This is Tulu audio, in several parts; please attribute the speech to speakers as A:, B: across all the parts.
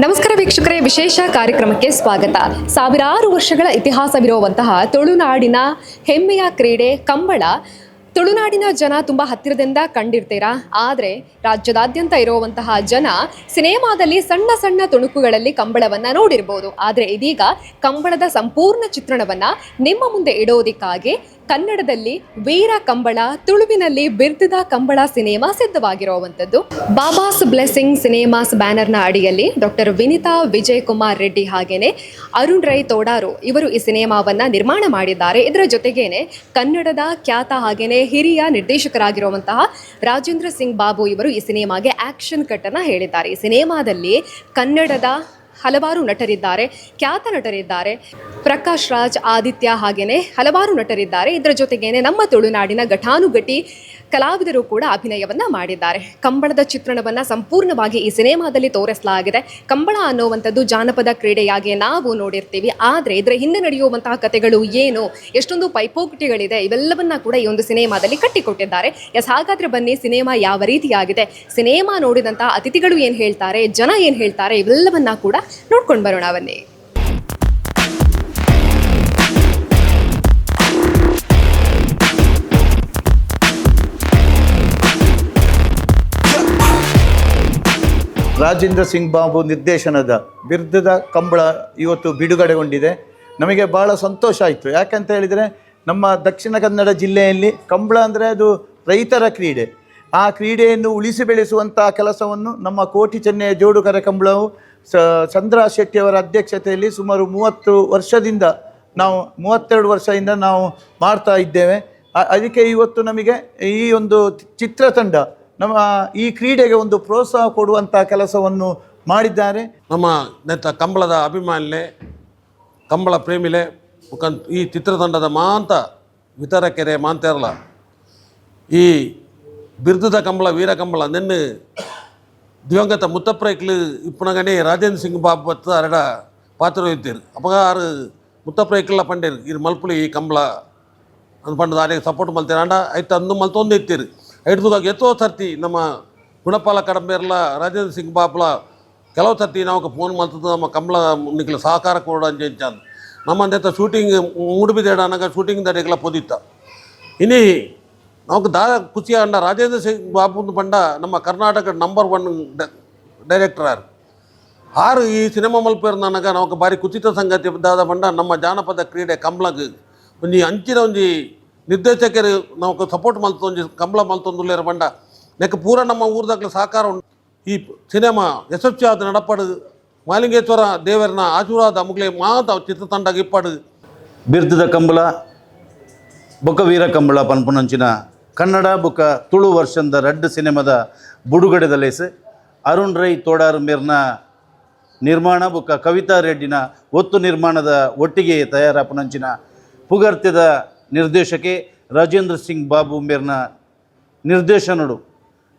A: ನಮಸ್ಕಾರ ವೀಕ್ಷಕರೇ, ವಿಶೇಷ ಕಾರ್ಯಕ್ರಮಕ್ಕೆ ಸ್ವಾಗತ. ಸಾವಿರಾರು ವರ್ಷಗಳ ಇತಿಹಾಸವಿರುವಂತಹ ತುಳುನಾಡಿನ ಹೆಮ್ಮೆಯ ಕ್ರೀಡೆ ಕಂಬಳ ತುಳುನಾಡಿನ ಜನ ತುಂಬಾ ಹತ್ತಿರದಿಂದ ಕಂಡಿರ್ತೀರಾ. ಆದರೆ ರಾಜ್ಯದಾದ್ಯಂತ ಇರುವಂತಹ ಜನ ಸಿನಿಮಾದಲ್ಲಿ ಸಣ್ಣ ಸಣ್ಣ ತುಣುಕುಗಳಲ್ಲಿ ಕಂಬಳವನ್ನ ನೋಡಿರ್ಬೋದು. ಆದರೆ ಇದೀಗ ಕಂಬಳದ ಸಂಪೂರ್ಣ ಚಿತ್ರಣವನ್ನ ನಿಮ್ಮ ಮುಂದೆ ಇಡೋದಿಕ್ಕಾಗಿ ಕನ್ನಡದಲ್ಲಿ ವೀರ ಕಂಬಳ, ತುಳುವಿನಲ್ಲಿ ಬಿರ್ದದ ಕಂಬಳ ಸಿನಿಮಾ ಸಿದ್ಧವಾಗಿರುವಂಥದ್ದು. ಬಾಬಾಸ್ ಬ್ಲೆಸ್ಸಿಂಗ್ ಸಿನಿಮಾಸ್ ಬ್ಯಾನರ್ನ ಅಡಿಯಲ್ಲಿ ಡಾಕ್ಟರ್ ವಿನಿತಾ ವಿಜಯ್ ಕುಮಾರ್ ರೆಡ್ಡಿ ಹಾಗೇನೆ ಅರುಣ್ ರೈ ತೋಡಾರು ಇವರು ಈ ಸಿನಿಮಾವನ್ನ ನಿರ್ಮಾಣ ಮಾಡಿದ್ದಾರೆ. ಇದರ ಜೊತೆಗೇನೆ ಕನ್ನಡದ ಖ್ಯಾತ ಹಾಗೇನೆ ಹಿರಿಯ ನಿರ್ದೇಶಕರಾಗಿರುವಂತಹ ರಾಜೇಂದ್ರ ಸಿಂಗ್ ಬಾಬು ಇವರು ಈ ಸಿನಿಮಾಗೆ ಆಕ್ಷನ್ ಕಟ್ ಅನ್ನ ಹೇಳಿದ್ದಾರೆ. ಈ ಸಿನಿಮಾದಲ್ಲಿ ಕನ್ನಡದ ಹಲವಾರು ನಟರಿದ್ದಾರೆ, ಖ್ಯಾತ ನಟರಿದ್ದಾರೆ. ಪ್ರಕಾಶ್ ರಾಜ್, ಆದಿತ್ಯ ಹಾಗೇನೆ ಹಲವಾರು ನಟರಿದ್ದಾರೆ. ಇದರ ಜೊತೆಗೇನೆ ನಮ್ಮ ತುಳುನಾಡಿನ ಘಟಾನುಘಟಿ ಕಲಾವಿದರು ಕೂಡ ಅಭಿನಯವನ್ನ ಮಾಡಿದ್ದಾರೆ. ಕಂಬಳದ ಚಿತ್ರಣವನ್ನ ಸಂಪೂರ್ಣವಾಗಿ ಈ ಸಿನಿಮಾದಲ್ಲಿ ತೋರಿಸಲಾಗಿದೆ. ಕಂಬಳ ಅನ್ನುವಂಥದ್ದು ಜಾನಪದ ಕ್ರೀಡೆಯಾಗಿ ನಾವು ನೋಡಿರ್ತೀವಿ. ಆದರೆ ಇದರ ಹಿಂದೆ ನಡೆಯುವಂತಹ ಕತೆಗಳು ಏನು, ಎಷ್ಟೊಂದು ಪೈಪೋಟಿಗಳಿದೆ, ಇವೆಲ್ಲವನ್ನ ಕೂಡ ಈ ಒಂದು ಸಿನಿಮಾದಲ್ಲಿ ಕಟ್ಟಿಕೊಟ್ಟಿದ್ದಾರೆ. ಎಸ್, ಹಾಗಾದ್ರೆ ಬನ್ನಿ, ಸಿನಿಮಾ ಯಾವ ರೀತಿಯಾಗಿದೆ, ಸಿನಿಮಾ ನೋಡಿದಂತಹ ಅತಿಥಿಗಳು ಏನು ಹೇಳ್ತಾರೆ, ಜನ ಏನು ಹೇಳ್ತಾರೆ, ಇವೆಲ್ಲವನ್ನ ಕೂಡ ನೋಡ್ಕೊಂಡು ಬರೋಣ ಬನ್ನಿ.
B: ರಾಜೇಂದ್ರ ಸಿಂಗ್ ಬಾಬು ನಿರ್ದೇಶನದ ಬಿರ್ದದ ಕಂಬಳ ಇವತ್ತು ಬಿಡುಗಡೆಗೊಂಡಿದೆ. ನಮಗೆ ಭಾಳ ಸಂತೋಷ ಆಯಿತು. ಯಾಕಂತ ಹೇಳಿದರೆ, ನಮ್ಮ ದಕ್ಷಿಣ ಕನ್ನಡ ಜಿಲ್ಲೆಯಲ್ಲಿ ಕಂಬಳ ಅಂದರೆ ಅದು ರೈತರ ಕ್ರೀಡೆ. ಆ ಕ್ರೀಡೆಯನ್ನು ಉಳಿಸಿ ಬೆಳೆಸುವಂಥ ಕೆಲಸವನ್ನು ನಮ್ಮ ಕೋಟಿ ಚೆನ್ನಯ ಜೋಡುಕರ ಕಂಬಳವು ಚಂದ್ರ ಶೆಟ್ಟಿಯವರ ಅಧ್ಯಕ್ಷತೆಯಲ್ಲಿ ಸುಮಾರು 30 ವರ್ಷದಿಂದ ನಾವು, 32 ವರ್ಷದಿಂದ ನಾವು ಮಾಡ್ತಾ ಇದ್ದೇವೆ. ಅದಕ್ಕೆ ಇವತ್ತು ನಮಗೆ ಈ ಒಂದು ಚಿತ್ರತಂಡ ನಮ್ಮ ಈ ಕ್ರೀಡೆಗೆ ಒಂದು ಪ್ರೋತ್ಸಾಹ ಕೊಡುವಂಥ ಕೆಲಸವನ್ನು ಮಾಡಿದ್ದಾರೆ.
C: ನಮ್ಮ ನೆತ್ತ ಕಂಬಳದ ಅಭಿಮಾನಿಲೆ, ಕಂಬಳ ಪ್ರೇಮಿಲೆ ಮುಖಂತ ಈ ಚಿತ್ರತಂಡದ ಮಾಂತ ವಿತರಕೆರೆ ಮಾಂತೇರಲ ಈ ಬಿರುದದ ಕಂಬಳ ವೀರ ಕಂಬಳ ನಿನ್ನೆ ದಿವಂಗತ ಮುತ್ತಪ್ರೈಕ್ಲು ಇಪ್ಪನಗನೇ ರಾಜೇಂದ್ರ ಸಿಂಗ್ ಬಾಬು ಬತ್ತ ಅರಡ ಪಾತ್ರ ವಹಿತೀರು. ಅಪಗ ಆರು ಮುತ್ತಪ್ರೈಕ್ಲ ಪಂಡೇರು ಇರು ಮಲ್ಪುಲಿ ಈ ಕಂಬಳ ಅಂದ್ ಪಂಡದ ಆರೆಗ್ ಸಪೋರ್ಟ್ ಮಲ್ತೇರು. ಆಂಡ ಐತ ಅಂದು ಮಲ್ತೊಂದು ಇತ್ತೀರು. ಐಡ್ದುಗ ಎತ್ತೋ ಸರ್ತಿ ನಮ್ಮ ಗುಣಪಾಲ ಕಡಂಬೇರ್ಲ, ರಾಜೇಂದ್ರ ಸಿಂಗ್ ಬಾಬುಲ ಕೆಲವು ಸರ್ತಿ ನಾವು ಫೋನ್ ಮಲ್ತದ್ದು, ನಮ್ಮ ಕಂಬಳ ನಿಕ್ಲ ಸಹಕಾರ ಕೊಡ ಅಂಚ. ನಮ್ಮ ಅಂದೆತ್ತ ಶೂಟಿಂಗ್ ಮೂಡುಬಿದೇಡ ಅನ್ನಗ ಶೂಟಿಂಗ್ ದಡೆಗಳ ಪೊದಿತ್ತ. ಇನಿ നമുക്ക് ದಾದ ಖುಷಿ ಅಂಡ, ರಾಜೇಂದ್ರ ಸಿಂಗ್ ಬಾಬು ಪಂಡ ನಮ್ಮ ಕರ್ನಾಟಕ number one director ಆರು. ಆರು ಈ ಸಿನಿಮಾ ಮಲ್ಪೇರ್ ನನಗ ನಮಕ್ ಬಾರಿ ಕುಚಿತ ಸಂಗತಿ. ದಾದ ಪಂಡ, ನಮ್ಮ ಜಾನಪದ ಕ್ರೀಡೆ ಕಂಬ್ಳಗ್ ಒಂಜಿ ಅಂಚಿನ ಒಂಜಿ ನಿರ್ದೇಶಕರು ನಮಕ್ ಸಪೋರ್ಟ್ ಮಲ್ತು ಒಂಜಿ ಕಂಬಳ ಮಲ್ತೊಂದುಲ್ಲೇರು ಪಂಡ ನೆಕ್ ಪೂರ ನಮ್ಮ ಊರ್ದಕ್ಲ ಸಹಕಾರ ಉಂಡು. ಈ ಸಿನಿಮಾ ಯಶಸ್ವಿ ಆದ ನಡಪಡು. ಮಾಲಿಂಗೇಶ್ವರ ದೇವರನ ಆಶೀರ್ವಾದ ಮುಗ್ಲೆ ಮಾತ ಚಿತ್ರತಂಡಗ್ ಇಪ್ಪಡು.
D: ಬಿರ್ದದ ಕಂಬಳ ಬೊಕ್ಕ ವೀರ ಕಂಬಳ ಪನ್ಪುನಂಚಿನ ಕನ್ನಡ ಬೊಕ್ಕ ತುಳು ವರ್ಷದ ರಡ್ಡ್ ಸಿನಿಮಾದ ಬುಡುಗಡೆದ ಲೇಸ್. ಅರುಣ್ ರೈ ತೋಡಾರ್ ಮೇರ್ನ ನಿರ್ಮಾಣ ಬೊಕ್ಕ ಕವಿತಾ ರೆಡ್ಡಿನ ಒತ್ತು ನಿರ್ಮಾಣದ ಒಟ್ಟಿಗೆ ತಯಾರಾಪುನಂಚಿನ ಪುಗರ್ತೆದ ನಿರ್ದೇಶಕೆ ರಾಜೇಂದ್ರ ಸಿಂಗ್ ಬಾಬು ಮೇರ್ನ ನಿರ್ದೇಶನಡು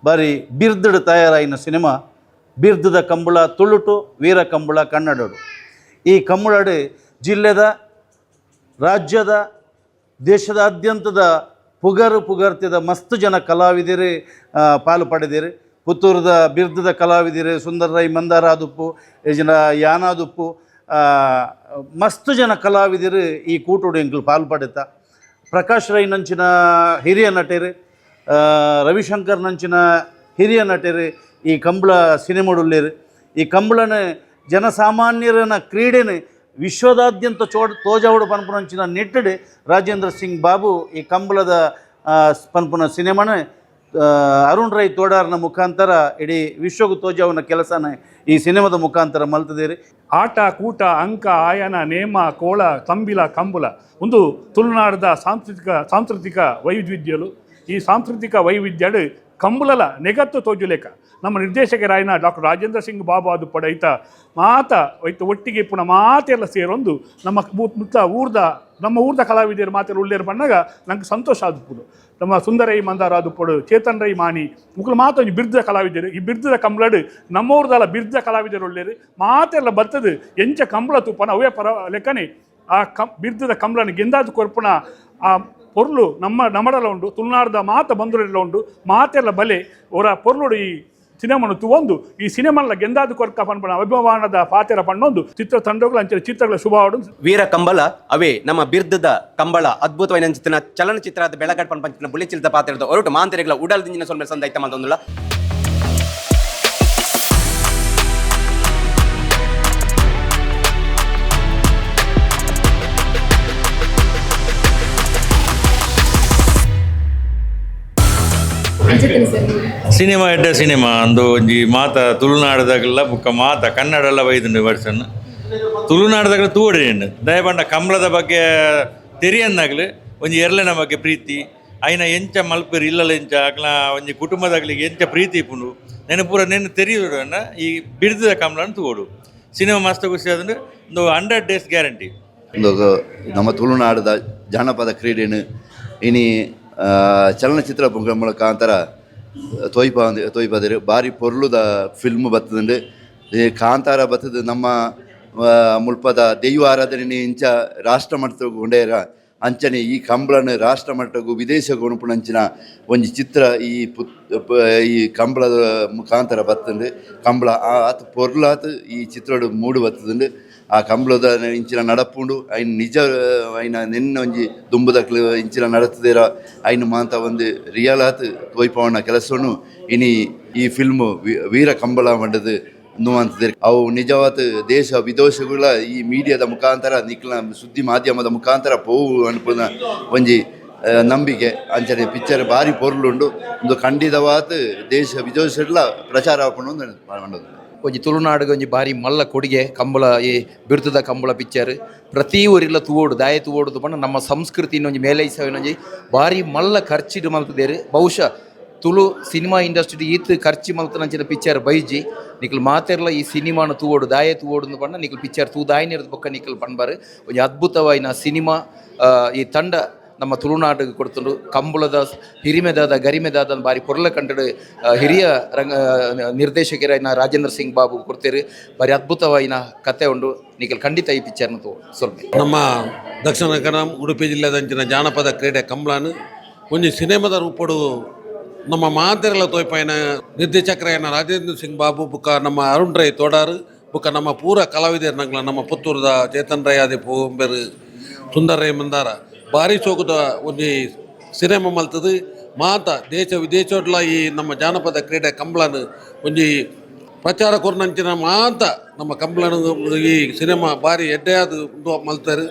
D: ಬಾರಿ ಬಿರ್ದಡ್ ತಯಾರಾಯಿನ ಸಿನಿಮಾ ಬಿರ್ದದ ಕಂಬಳ ತುಳುಟು, ವೀರ ಕಂಬಳ ಕನ್ನಡಡು. ಈ ಕಂಬಳಡು ಜಿಲ್ಲೆದ, ರಾಜ್ಯದ, ದೇಶದಾದ್ಯಂತದ ಪುಗರು ಪುಗರ್ತಿದ ಮಸ್ತ್ ಜನ ಕಲಾವಿದರು ಪಾಲು ಪಡೆದಿರು. ಪುತ್ತೂರದ ಬಿರ್ದದ ಕಲಾವಿದರು ಸುಂದರ ರೈ ಮಂದಾರ ಆದುಪ್ಪು, ಜನ ಯಾನಾದುಪ್ಪು, ಮಸ್ತ್ ಜನ ಕಲಾವಿದರು ಈ ಕೂಟೋಡು ಎಂಕ್ಲು ಪಾಲು ಪಡೆತ. ಪ್ರಕಾಶ್ ರೈ ನಂಚಿನ ಹಿರಿಯ ನಟರು, ರವಿಶಂಕರ್ ನಂಚಿನ ಹಿರಿಯ ನಟರು ಈ ಕಂಬಳ ಸಿನಿಮಾಡುಳ್ಳೇರು. ಈ ಕಂಬಳನ ಜನಸಾಮಾನ್ಯರನ ಕ್ರೀಡೆನ ವಿಶ್ವದಾದ್ಯಂತ ತೋಜಾವಡು ಪನ್ಪುನಂಚಿನ ನಿಟ್ಟಡು ರಾಜೇಂದ್ರ ಸಿಂಗ್ ಬಾಬು ಈ ಕಂಬಳದ ಪನ್ಪುನ ಸಿನಿಮಾನ ಅರುಣ್ ರೈ ತೋಡಾರ್ನ ಮುಖಾಂತರ ಇಡೀ ವಿಶ್ವಗೂ ತೋಜಾವುನ ಕೆಲಸನ ಈ ಸಿನಿಮಾದ ಮುಖಾಂತರ ಮಲ್ತದೇರಿ.
E: ಆಟ, ಕೂಟ, ಅಂಕ, ಆಯನ, ನೇಮ, ಕೋಳ, ತಂಬಿಲ, ಕಂಬುಲ ಒಂದು ತುಳುನಾಡದ ಸಾಂಸ್ಕೃತಿಕ ಸಾಂಸ್ಕೃತಿಕ ವೈವಿಧ್ಯಲು. ಈ ಸಾಂಸ್ಕೃತಿಕ ವೈವಿಧ್ಯಡು ಕಂಬುಲಲ ನೆಗತ್ತು ತೋಜುಲೇಕ ನಮ್ಮ ನಿರ್ದೇಶಕರಾಯಿನ ಡಾಕ್ಟರ್ ರಾಜೇಂದ್ರ ಸಿಂಗ್ ಬಾಬು ಅದು ಪಡೈತ ಮಾತ ಐತ ಒಟ್ಟಿಗೆ ಪುನಃ ಮಾತೆಲ್ಲ ಸೇರೊಂದು ನಮ್ಮ ಮುತ್ತ ಊರ್ದ ನಮ್ಮ ಊರ್ದ ಕಲಾವಿದರು ಮಾತೆಲ್ಲ ಉಳ್ಳೇರು ಬಣ್ಣಗ ನಂಗೆ ಸಂತೋಷ ಆದುಪ್ಪುಡು. ನಮ್ಮ ಸುಂದರೈ ಮಂದಾರ ಆದುಪ್ಪಡು, ಚೇತನ್ ರೈ ಮಾನಿ ಮುಕುಲು ಮಾತ ಒಂಜಿ ಬಿರ್ದ ಕಲಾವಿದರು. ಈ ಬಿರ್ದದ ಕಂಬಳಡು ನಮ್ಮ ಊರ್ದಲ ಬಿರ್ದ ಕಲಾವಿದರು ಒಳ್ಳೇರು ಮಾತೆಲ್ಲ ಬರ್ತದೆ. ಎಂಚ ಕಂಬಳ ತೂಪನ ಅವೇ ಪರ ಲೆಕ್ಕನೆ ಆ ಬಿರ್ದದ ಕಂಬಳನ ಗೆಂದಾದು ಕೊರ್ಪುನ ಆ ಪೊರ್ಲು ನಮ್ಮ ನಮಡಲ ಉಂಡು. ತುಳುನಾಡ್ದ ಮಾತ ಬಂಧುರೆಲ್ಲ ಉಂಡು. ಮಾತೆಲ್ಲ ಬಲೆ ಅವರ ಪೊರ್ಲುಡು ಈ ಸಿನಿಮಾನು ತುವೊಂದು ಈ ಸಿನಿಮಾಲ ಗೆಂದಾದ ಕೊರ್ಕ ಪನ್ಪನ ಅಭಿಮಾನದ ಪಾತೆರ ಪಣ್ಣೊಂದು ಚಿತ್ರ ತಂಡಗಳು ಅಂಚನೆ ಚಿತ್ರಗಳ ಶುಭ.
F: ವೀರ ಕಂಬಳ ಅವೇ ನಮ್ಮ ಬಿರ್ದದ ಕಂಬಳ ಅದ್ಭುತವಾದ ಚಲನಚಿತ್ರದ ಬೆಳಗಾಡ್ ಪಂಚಿನ ಬುಳ್ಳಿಚಿಲ್ದ ಪಾತ್ರದ ಹೊರಟು ಮಾಂತರಿಗಳ ಉಡಲ್ ದಿಂಜಿನ ಸೊಲ್ಮೆ ಸಂದೈತ ಮಂದೊಂದುಲ್ಲ.
G: ಸಿನಿಮಾ ಎಡ್ಡ ಸಿನಿಮಾ ಅಂದು ಒಂಜಿ ಮಾತ ತುಳುನಾಡದಾಗಲ ಬುಕ್ಕ ಮಾತ ಕನ್ನಡಲ್ಲ ಬೈದುಂಡು ವರ್ಷನ್ ತುಳುನಾಡದಾಗಲ ತೂವಡೆ ದಯಪಂಡ ಕಂಬಳದ ಬಗ್ಗೆ ತೆರಿಯನ್ನಾಗಲು ಒಂಜಿ ಎರ್ಲೆನ ಬಗ್ಗೆ ಪ್ರೀತಿ ಐನ ಎಂಚ ಮಲ್ಪೆರ್ ಇಲ್ಲಲ ಎಂಚ ಅಕ್ಲ ಒಂಜಿ ಕುಟುಂಬದಾಗಲಿಗೆ ಎಂಚ ಪ್ರೀತಿ ಇಪ್ಪುಂಡು ನೆನ ಪೂರ ನೆನ್ ತೆರಿಯುಡನ್ನ ಈ ಬಿರ್ದದ ಕಂಬಳನ್ ತೂವೊಡು ಸಿನಿಮಾ ಮಸ್ತ್ ಖುಷಿ ಆದುಂಡು ಒಂದು 100 ಡೇಸ್ ಗ್ಯಾರಂಟಿ.
H: ಒಂದು ನಮ್ಮ ತುಳುನಾಡದ ಜಾನಪದ ಕ್ರೀಡೆನು ಇನಿ ಚಲನಚಿತ್ರ ಮುಖಾಂತರ ತೋಯ್ಪ ತೋಯ್ಪದಿರು ಬಾರಿ ಪೊರ್ಲುದ ಫಿಲ್ಮ್ ಬತ್ತದಂಡು. ಈ ಕಾಂತಾರ ಬತ್ತದ ನಮ್ಮ ಮುಲ್ಪದ ದೈವ ಆರಾಧನೆ ಇಂಚ ರಾಷ್ಟ್ರ ಮಟ್ಟದ ಗೊಂಡೇರ ಅಂಚನೆ ಈ ಕಂಬಳನ ರಾಷ್ಟ್ರ ಮಟ್ಟಕ್ಕೂ ವಿದೇಶ ಗುಣಪುಣಂಚಿನ ಒಂಜಿ ಚಿತ್ರ ಈ ಪುತ್ ಈ ಕಂಬಳದ ಮುಖಾಂತರ ಬತ್ತಂಡು. ಕಂಬಳ ಆತ್ ಪೊರ್ಲಾತ್ ಈ ಚಿತ್ರಡು ಮೂಡು ಬತ್ತದಂಡು. ಆ ಕಂಬಳದ ಇಂಚಿನ ನಡಪುಂಡು ಐನ್ ನಿಜ ಐನ ನಿನ್ನ ಒಂಜಿ ದುಂಬುದಕ್ಲು ಇಂಚಿನ ನಡತದಿರ ಐನ್ ಮಾಂತ ಒಂದು ರಿಯಲ್ ಆತ್ ತೋಯ್ಪವನ ಕೆಲಸನು ಇನಿ ಈ ಫಿಲ್ಮು ವೀರ ಕಂಬಳ ಮಂಡದು ಅಂತದಿರ್. ಅವು ನಿಜವಾದ ದೇಶ ವಿದೇಶಗಳ ಈ ಮೀಡಿಯಾದ ಮುಖಾಂತರ ನಿಕ್ಲ ಸುದ್ದಿ ಮಾಧ್ಯಮದ ಮುಖಾಂತರ ಪೋವು ಅನ್ಪುನ ಒಂಜಿ ನಂಬಿಕೆ. ಅಂಚನೆ ಪಿಕ್ಚರ್ ಬಾರಿ ಪೊರ್ಲುಂಡು, ಒಂದು ಖಂಡಿತವಾದ ದೇಶ ವಿದೇಶಗಳ ಪ್ರಚಾರ ಆಪುಂಡು ಪಂಡದು.
I: ಒಂಜಿ ತುಳುನಾಡಿಗೆ ಒಂಜಿ ಬಾರಿ ಮಲ್ಲ ಕೊಡುಗೆ ಕಂಬಳ, ಈ ಬಿರುತದ ಕಂಬಳ ಪಿಕ್ಚರ್ ಪ್ರತಿ ಊರಿಲ್ಲ ತೂವೋಡು ದಾಯ ತೂವೋಡು ಪಂಡ ನಮ್ಮ ಸಂಸ್ಕೃತಿನ ಒಂಜಿ ಮೇಲೈಸವಿನ ಒಂಜಿ ಬಾರಿ ಮಲ್ಲ ಖರ್ಚಿಡು ಮಲ್ತದೇರು. ಬಹುಶಃ ತುಳು ಸಿನಿಮಾ ಇಂಡಸ್ಟ್ರಿ ಈತ್ ಖರ್ಚು ಮಲ್ತನಂಚಿನ ಪಿಕ್ಚರ್ ಬೈಜಿ. ನಿಕ್ಲು ಮಾತೆರ್ಲ ಈ ಸಿನಿಮಾನ ತೂವೋಡು ದಾಯ ತೂವೋಡು ಪಂಡ ನಿಕ್ಲು ಪಿಕ್ಚರ್ ತೂ ದಾಯನಿರದ ಬೊಕ್ಕ ನಿಕ್ಲು ಪಂಡ್ಬಾರು. ಒಂಜಿ ಅದ್ಭುತವಾಯಿನ ಸಿನಿಮಾ ಈ ತಂಡ ನಮ್ಮ ತುಳುನಾಡಿಗೆ ಕೊಡ್ತುಂಡು. ಕಂಬಳದ ಹಿರಿಮೆದಾದ ಗರಿಮೆದಾದ ಬಾರಿ ಪೊರ್ಲ ಕಂಡಡು ಹಿರಿಯ ರಂಗ ನಿರ್ದೇಶಕರಾಯಿನ ರಾಜೇಂದ್ರ ಸಿಂಗ್ ಬಾಬು ಕೊಡ್ತೀರಿ. ಬಾರಿ ಅದ್ಭುತವಾಯಿನ ಕತೆ ಉಂಡು. ನಿಖಲ್ ಖಂಡಿತ ಈ ಪಿಕ್ಚರ್ನ ಸ್ವಲ್ಪ
C: ನಮ್ಮ ದಕ್ಷಿಣ ಕನ್ನಡ ಉಡುಪಿ ಜಿಲ್ಲೆದಂಚಿನ ಜಾನಪದ ಕ್ರೀಡೆ ಕಂಬಳನು ಒಂಜಿ ಸಿನಿಮಾದ ರೂಪಡು ನಮ್ಮ ಮಾತೆರೆಲ ತೋಯ್ಪಾಯಿನ ನಿರ್ದೇಶಕರಾಯನ ರಾಜೇಂದ್ರ ಸಿಂಗ್ ಬಾಬು ಬುಕ್ಕ ನಮ್ಮ ಅರುಣ್ ರೈ ತೋಡಾರು ಬುಕ್ಕ ನಮ್ಮ ಪೂರ ಕಲಾವಿದರ ನಂಗ್ಲ ನಮ್ಮ ಪುತ್ತೂರದ ಚೇತನ್ ರೈ ಆದಿ ಪೂಂಬೆರು ಸುಂದರ್ ರೈ ಮಂದಾರ ಭಾರಿ ಸೋಕುದ ಒಂಜಿ ಸಿನಿಮಾ ಮಲ್ತದು. ಮಾತ ದೇಶ ವಿದೇಶೋಡ್ಲ ಈ ನಮ್ಮ ಜಾನಪದ ಕ್ರೀಡೆ ಕಂಬಳನು ಒಂಜಿ ಪ್ರಚಾರ ಕೊರ್ನಂಚಿನ ಮಾತ ನಮ್ಮ ಕಂಬಳನು ಈ ಸಿನಿಮಾ ಭಾರಿ ಎಡ್ಡೆಯಾದ ಉಂದು ಮಲ್ತಾರೆ.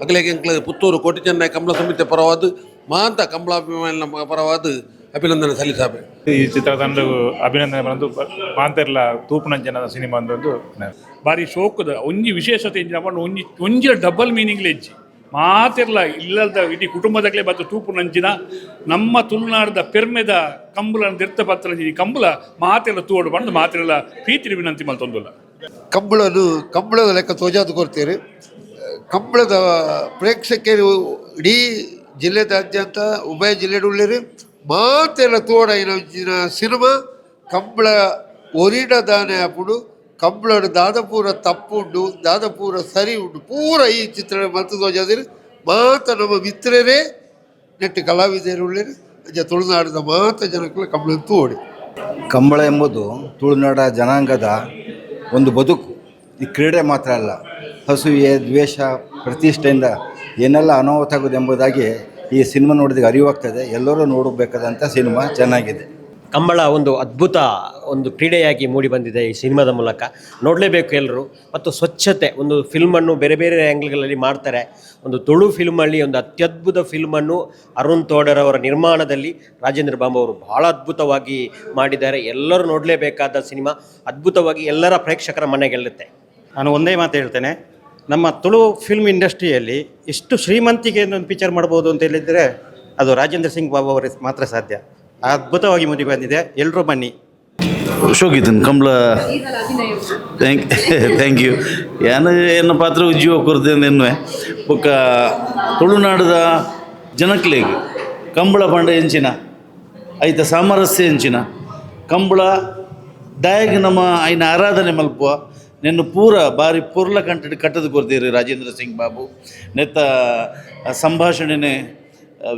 C: ಅಗಲೇಗೆ ಎಂಕ್ಲ ಪುತ್ತೂರು ಕೋಟಿ ಚೆನ್ನೈ ಕಂಬಳ ಸಮಿತಿ ಪರವಾದ ಮಾತ ಕಂಬಳಾಭಿಮಾನಿನ ಪರವಾದ ಅಭಿನಂದನೆ ಸಲ್ಲಿಸಾಬೆ.
J: ಈ ಚಿತ್ರತಂಡ ಅಭಿನಂದನೆ ಬಂದು ಮಾಂತೆರ್ಲ ತೂಪುನಂಚಿನ ಸಿನಿಮಾ ಅಂದೊಂದು.
E: ಬಾರಿ ಶೋಕದ ಒಂಜಿ ವಿಶೇಷತೆ ಎಂಚಿನ ಪಂಡ ಒಂಜಿ ಒಂಜಿಲ ಡಬಲ್ ಮೀನಿಂಗ್ ಲೆಜ್ಜಿ ಮಾತಿರ್ಲ ಇಲ್ಲದ ಇಡೀ ಕುಟುಂಬದಾಗಲೇ ಬತ್ತು ತೂಪುನಂಚಿನ ನಮ್ಮ ತುಳುನಾಡದ ಪೆರ್ಮೆದ ಕಂಬುಲ ದಿರ್ತ ಪತ್ರ ಈ ಕಂಬುಲ ಮಾತೆಲ್ಲ ತೂವಡು ಪಂಡ ಮಾತಿರ್ಲ ಪ್ರೀತಿ ವಿನಂತಿ ಮಲ್ತೊಂದುಲ್ಲ.
K: ಕಂಬಳನು ಕಂಬಳದ ಲೆಕ್ಕ ತೋಜಾದು ಕೊಡ್ತೀರಿ. ಕಂಬಳದ ಪ್ರೇಕ್ಷಕರು ಇಡೀ ಜಿಲ್ಲೆದಾದ್ಯಂತ ಉಭಯ ಜಿಲ್ಲೆಡುಳ್ಳೇರಿ ಮಾತೆಲ್ಲ ತೋಡೈನ ಸಿನಿಮಾ ಕಂಬಳ ಒರಿಡ ದಾನೆ ಆಪುಡು. ಕಂಬಳಡು ದಾದಪೂರ ತಪ್ಪು ಉಂಡು, ದಾದಪೂರ ಸರಿ ಉಂಡು ಪೂರ ಈ ಚಿತ್ರ ಮಲ್ತು ತೋಜಾದಿರಿ. ಮಾತ ನಮ್ಮ ಮಿತ್ರರೇ ನೆಟ್ಟು ಕಲಾವಿದರು ಉಳ್ಳೇರಿ ಅಂಚ ತುಳುನಾಡಿದ ಮಾತ ಜನಕ್ಕೂ ಕಂಬಳ ತೋಡಿ.
L: ಕಂಬಳ ಎಂಬುದು ತುಳುನಾಡ ಜನಾಂಗದ ಒಂದು ಬದುಕು. ಈ ಕ್ರೀಡೆ ಮಾತ್ರ ಅಲ್ಲ, ಅಸೂಯೆ ದ್ವೇಷ ಪ್ರತಿಷ್ಠೆಯಿಂದ ಏನೆಲ್ಲ ಅನಾಹುತ ಆಗುವುದು ಎಂಬುದಾಗಿ ಈ ಸಿನಿಮಾ ನೋಡಿದಾಗ ಅರಿವಾಗ್ತದೆ. ಎಲ್ಲರೂ ನೋಡಬೇಕಾದಂಥ ಸಿನಿಮಾ ಚೆನ್ನಾಗಿದೆ.
M: ಕಂಬಳ ಒಂದು ಅದ್ಭುತ ಒಂದು ಕ್ರೀಡೆಯಾಗಿ ಮೂಡಿ ಬಂದಿದೆ ಈ ಸಿನಿಮಾದ ಮೂಲಕ. ನೋಡಲೇಬೇಕು ಎಲ್ಲರೂ. ಮತ್ತು ಸ್ವಚ್ಛತೆ ಒಂದು ಫಿಲ್ಮನ್ನು ಬೇರೆ ಬೇರೆ ಆ್ಯಂಗಲ್ಗಳಲ್ಲಿ ಮಾಡ್ತಾರೆ. ಒಂದು ತುಳು ಫಿಲ್ಮಲ್ಲಿ ಒಂದು ಅತ್ಯದ್ಭುತ ಫಿಲ್ಮನ್ನು ಅರುಣ್ ತೋಡರ್ ಅವರ ನಿರ್ಮಾಣದಲ್ಲಿ ರಾಜೇಂದ್ರ ಬಾಂಬು ಅವರು ಭಾಳ ಅದ್ಭುತವಾಗಿ ಮಾಡಿದ್ದಾರೆ. ಎಲ್ಲರೂ ನೋಡಲೇಬೇಕಾದ ಸಿನಿಮಾ, ಅದ್ಭುತವಾಗಿ ಎಲ್ಲರ ಪ್ರೇಕ್ಷಕರ ಮನೆಗೆಲ್ಲುತ್ತೆ.
N: ನಾನು ಒಂದೇ ಮಾತು ಹೇಳ್ತೇನೆ, ನಮ್ಮ ತುಳು ಫಿಲ್ಮ್ ಇಂಡಸ್ಟ್ರಿಯಲ್ಲಿ ಇಷ್ಟು ಶ್ರೀಮಂತಿಕೆ ಒಂದು ಪಿಕ್ಚರ್ ಮಾಡ್ಬೋದು ಅಂತ ಹೇಳಿದರೆ ಅದು ರಾಜೇಂದ್ರ ಸಿಂಗ್ ಬಾಬು ಅವರಿಗೆ ಮಾತ್ರ ಸಾಧ್ಯ. ಅದ್ಭುತವಾಗಿ ಮೂಡಿ ಬಂದಿದೆ, ಎಲ್ಲರೂ ಬನ್ನಿ.
D: ಶೋಕಿತನ್ ಕಂಬಳ. Thank thank you. ಯಾನ್ ಎನ್ನ ಪಾತ್ರ ಉಜ್ಜೀವ ಕೊರ್ದೆ ಎನ್ನುವೆ. ಬೊಕ್ಕ ತುಳುನಾಡದ ಜನಕ್ಲೆಗ್ ಕಂಬಳ ಪಂಡ ಎಂಚಿನ ಐತ ಸಾಮರಸ್ಯ ಎಂಚಿನ ಕಂಬಳ ದಾಯಗ್ ನಮ್ಮ ಐನ ಆರಾಧನೆ ಮಲ್ಪುವ ನೆನ್ನು ಪೂರ ಬಾರಿ ಪೊರ್ಲ ಕಂಟೆಡ್ ಕಟ್ಟದು ಕೊರ್ತೀರಿ ರಾಜೇಂದ್ರ ಸಿಂಗ್ ಬಾಬು. ನೆತ್ತ ಸಂಭಾಷಣೆನೆ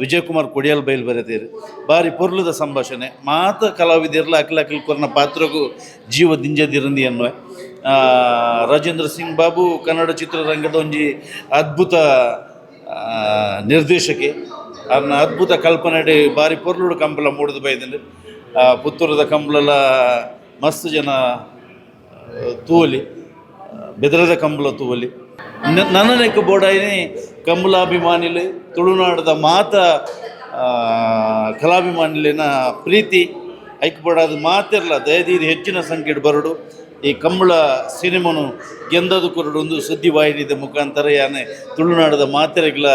D: ವಿಜಯಕುಮಾರ್ ಕೊಡಿಯಲ್ ಬೈಲ್ ಬರೆತೇರು. ಬಾರಿ ಪೊರ್ಲುದ ಸಂಭಾಷಣೆ ಮಾತ ಕಲಾವಿದೆರ್ಲ ಅಖಿಲ ಅಖಿಲ್ ಕೊರ್ನ ಪಾತ್ರಗೂ ಜೀವ ದಿಂಜದಿರಂದಿ ಅನ್ನುವೆ. ರಾಜೇಂದ್ರ ಸಿಂಗ್ ಬಾಬು ಕನ್ನಡ ಚಿತ್ರರಂಗದ ಒಂಜಿ ಅದ್ಭುತ ನಿರ್ದೇಶಕೆ. ಅರ್ನ ಅದ್ಭುತ ಕಲ್ಪನೆ ಬಾರಿ ಪೊರ್ಲುಡು ಕಂಬಳ ಮೂಡುದು ಬೈದಂಡು. ಪುತ್ತೂರದ ಕಂಬಳಲ ಮಸ್ತ್ ಜನ ತೂವಲಿ, ಬೆದರದ ಕಂಬಳ ತೂವಲಿ. ನನ್ನನೆಕ್ ಬೋಡಾಯಿನಿ ಕಂಬಳಾಭಿಮಾನಿಲು, ತುಳುನಾಡದ ಮಾತ ಕಲಾಭಿಮಾನಿಲಿನ ಪ್ರೀತಿ ಐಕ್ ಬೋಡಾದ ಮಾತಿರ್ಲ ದಯದೀದಿ ಹೆಚ್ಚಿನ ಸಂಖ್ಯೆಡ್ ಬರಡು ಈ ಕಂಬಳ ಸಿನಿಮನು ಗೆಂದದು ಕೊರಡು ಒಂದು ಸುದ್ದಿವಾಹಿನಿದ ಮುಖಾಂತರ ಯಾನೆ ತುಳುನಾಡದ ಮಾತೆರೆಗ್ಲ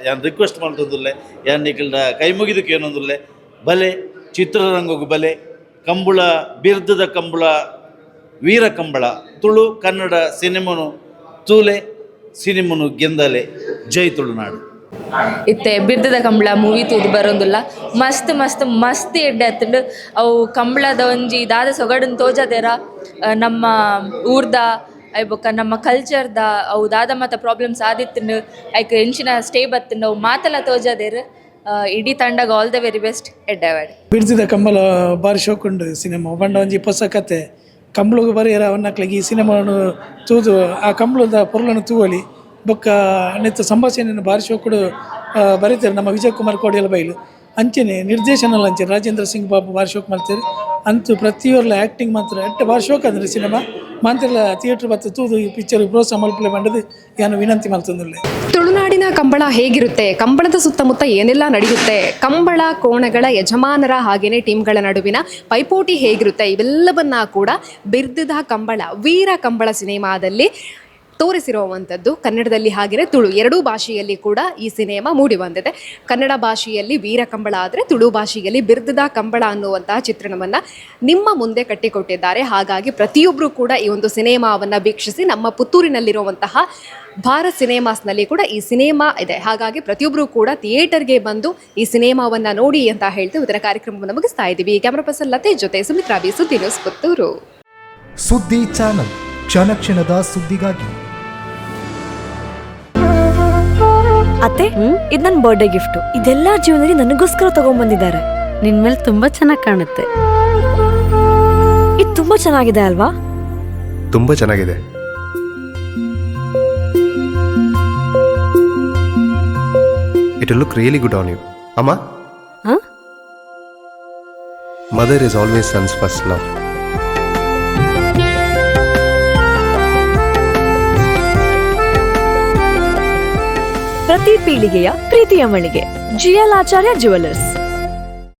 D: ಯಾನ್ ರಿಕ್ವೆಸ್ಟ್ ಮಾಡ್ತಂದುಲ್ಲೆ, ಯಾನ್ ನಿಕಲ್ನ ಕೈ ಮುಗಿದಕ್ಕೆ ಏನೊಂದುಲ್ಲೆ. ಬಲೆ ಚಿತ್ರರಂಗಕ್ಕೆ ಬಲೆ ಕಂಬಳ ಬಿರ್ದದ ಕಂಬಳ ವೀರ ಕಂಬಳ ತುಳು ಕನ್ನಡ ಸಿನಿಮನು ತೂಲೆ ಸಿನಿಮನು ಗೆಂದಲೆ. ಜೈ ತುಳುನಾಡು.
O: ಇತ್ತೆ ಬಿರ್ದದ ಕಂಬಳ ಮೂವಿ ತೂದು ಬರೋಂದುಲ್ಲ, ಮಸ್ತ್ ಮಸ್ತ್ ಮಸ್ತ್ ಎಡ್ಡೆ ಆತುಂಡು. ಅವು ಕಂಬಳದ ಒಂಜಿ ದಾದ ಸೊಗಡುನ್ ತೋಜದೇರ, ನಮ್ಮ ಊರ್ದ ಅಯ್ ಬೊಕ್ಕ ನಮ್ಮ ಕಲ್ಚರ್ದ ಅವು ದಾದ ಮಾತ ಪ್ರಾಬ್ಲಮ್ಸ್ ಆದಿತ್ತುಂಡು, ಐಕ್ ಎಂಚಿನ ಸ್ಟೇ ಬತ್ತುಂಡು ಅವು ಮಾತಲ ತೋಜದೇರ್. ಇಡೀ ತಂಡಗ್ ಆಲ್ the very best, ಎಡ್ಡೆ ಆವಡ್.
P: ಬಿರ್ದಿದ ಕಂಬಳ ಬಾರಿ ಶೋಕುಂಡು ಸಿನಿಮಾ ಪಂಡ ಒಂಜಿ ಪೊಸ ಕತೆ ಕಂಬಳಗ್ ಬರಿಯರ ಅವನಕ್ಲೆಗ್ ಈ ಸಿನಿಮಾನು ತೂದು ಆ ಕಂಬಳದ ಪೊರ್ಲನು ತೂವೊಲಿ. ಬೊಕ್ಕ ನೆತ್ತ ಸಂಭಾಷಣೆಯನ್ನು ಬಾರಿ ಶೋಕುಡು ಬರೀತಾರೆ ನಮ್ಮ ವಿಜಯ್ ಕುಮಾರ್ ಕೋಡಿಯಲ್ ಬೈಲು. ಅಂಚನೆ ನಿರ್ದೇಶನ ಅಂಚೆ ರಾಜೇಂದ್ರ ಸಿಂಗ್ ಬಾಬು ಬಾರಿ ಶೋಕ್ ಮಲ್ತೆರ್. ಅಂತೂ ಪ್ರತಿಯೊರ್ಲ ಆ್ಯಕ್ಟಿಂಗ್ ಮಾತ್ರ ಎಡ್ಡೆ ಬಾರಿ ಶೋಕ್ ಅಂದ್ರೆ ಸಿನಿಮಾ ಮಾಂತೆರ್ಲ ಥಿಯೇಟರ್ ಬತ್ತು ತೂದು ಈ ಪಿಕ್ಚರ್ ಪ್ರೋತ್ಸಾಹ ಮಲ್ಪುಲೆ ಪಂಡುದು ಯಾನು ವಿನಂತಿ ಮಲ್ತೊಂದುಲ್ಲೆ.
A: ತುಳುನಾಡಿನ ಕಂಬಳ ಹೇಗಿರುತ್ತೆ, ಕಂಬಳದ ಸುತ್ತಮುತ್ತ ಏನೆಲ್ಲ ನಡೆಯುತ್ತೆ, ಕಂಬಳ ಕೋಣಗಳ ಯಜಮಾನರ ಹಾಗೇನೆ ಟೀಮ್ಗಳ ನಡುವಿನ ಪೈಪೋಟಿ ಹೇಗಿರುತ್ತೆ, ಇವೆಲ್ಲವನ್ನ ಕೂಡ ಬಿರ್ದದ ಕಂಬಳ ವೀರ ಕಂಬಳ ಸಿನಿಮಾದಲ್ಲಿ ತೋರಿಸಿರುವಂಥದ್ದು. ಕನ್ನಡದಲ್ಲಿ ಹಾಗೆಯೇ ತುಳು ಎರಡೂ ಭಾಷೆಯಲ್ಲಿ ಕೂಡ ಈ ಸಿನಿಮಾ ಮೂಡಿ ಬಂದಿದೆ. ಕನ್ನಡ ಭಾಷೆಯಲ್ಲಿ ವೀರ ಕಂಬಳ ಆದರೆ ತುಳು ಭಾಷೆಯಲ್ಲಿ ಬಿರ್ದದ ಕಂಬಳ ಅನ್ನುವಂತಹ ಚಿತ್ರಣವನ್ನು ನಿಮ್ಮ ಮುಂದೆ ಕಟ್ಟಿಕೊಟ್ಟಿದ್ದಾರೆ. ಹಾಗಾಗಿ ಪ್ರತಿಯೊಬ್ಬರು ಕೂಡ ಈ ಒಂದು ಸಿನಿಮಾವನ್ನು ವೀಕ್ಷಿಸಿ. ನಮ್ಮ ಪುತ್ತೂರಿನಲ್ಲಿರುವಂತಹ ಭಾರತ್ ಸಿನಿಮಾಸ್ನಲ್ಲಿ ಕೂಡ ಈ ಸಿನಿಮಾ ಇದೆ. ಹಾಗಾಗಿ ಪ್ರತಿಯೊಬ್ಬರು ಕೂಡ ಥಿಯೇಟರ್ಗೆ ಬಂದು ಈ ಸಿನಿಮಾವನ್ನು ನೋಡಿ ಅಂತ ಹೇಳ್ತಾ ಇವತ್ತಿನ ಕಾರ್ಯಕ್ರಮವನ್ನು ಮುಗಿಸ್ತಾ ಇದ್ದೀವಿ. ಕ್ಯಾಮರಾ ಪರ್ಸನ್ ಲತೆ ಜೊತೆ ಸುಮಿತ್ರಾ ಬಿ, ಸುದ್ದಿ ನ್ಯೂಸ್, ಪುತ್ತೂರು.
Q: ಸುದ್ದಿ ಚಾನಲ್, ಕ್ಷಣ ಕ್ಷಣದ ಸುದ್ದಿಗಾಗಿ.
R: ಅತ್ತೆ, ಇದು ನನ್ನ ಬರ್ಡೇ ಗಿಫ್ಟ್. ಇದೆಲ್ಲ ಜೀವನದಲ್ಲಿ ನನಗೋಸ್ಕರ ತಗೊಂಡ್ಬಂದಿದ್ದಾರೆ.
S: ನಿನ್ ಮೇಲೆ ತುಂಬಾ ಚೆನ್ನಾಗಿ ಕಾಣುತ್ತೆ.
R: ಇದು ತುಂಬಾ ಚೆನ್ನಾಗಿದೆ ಅಲ್ವಾ?
T: ತುಂಬಾ ಚೆನ್ನಾಗಿದೆ. It look really good on you ಅಮ್ಮ. Mother is always son's first love.
R: ಪ್ರತಿ ಪೀಳಿಗೆಯ ಪ್ರೀತಿಯ ಮಳಿಗೆ ಜಿಎಲ್ ಆಚಾರ್ಯ ಜುವೆಲ್ಲರ್ಸ್.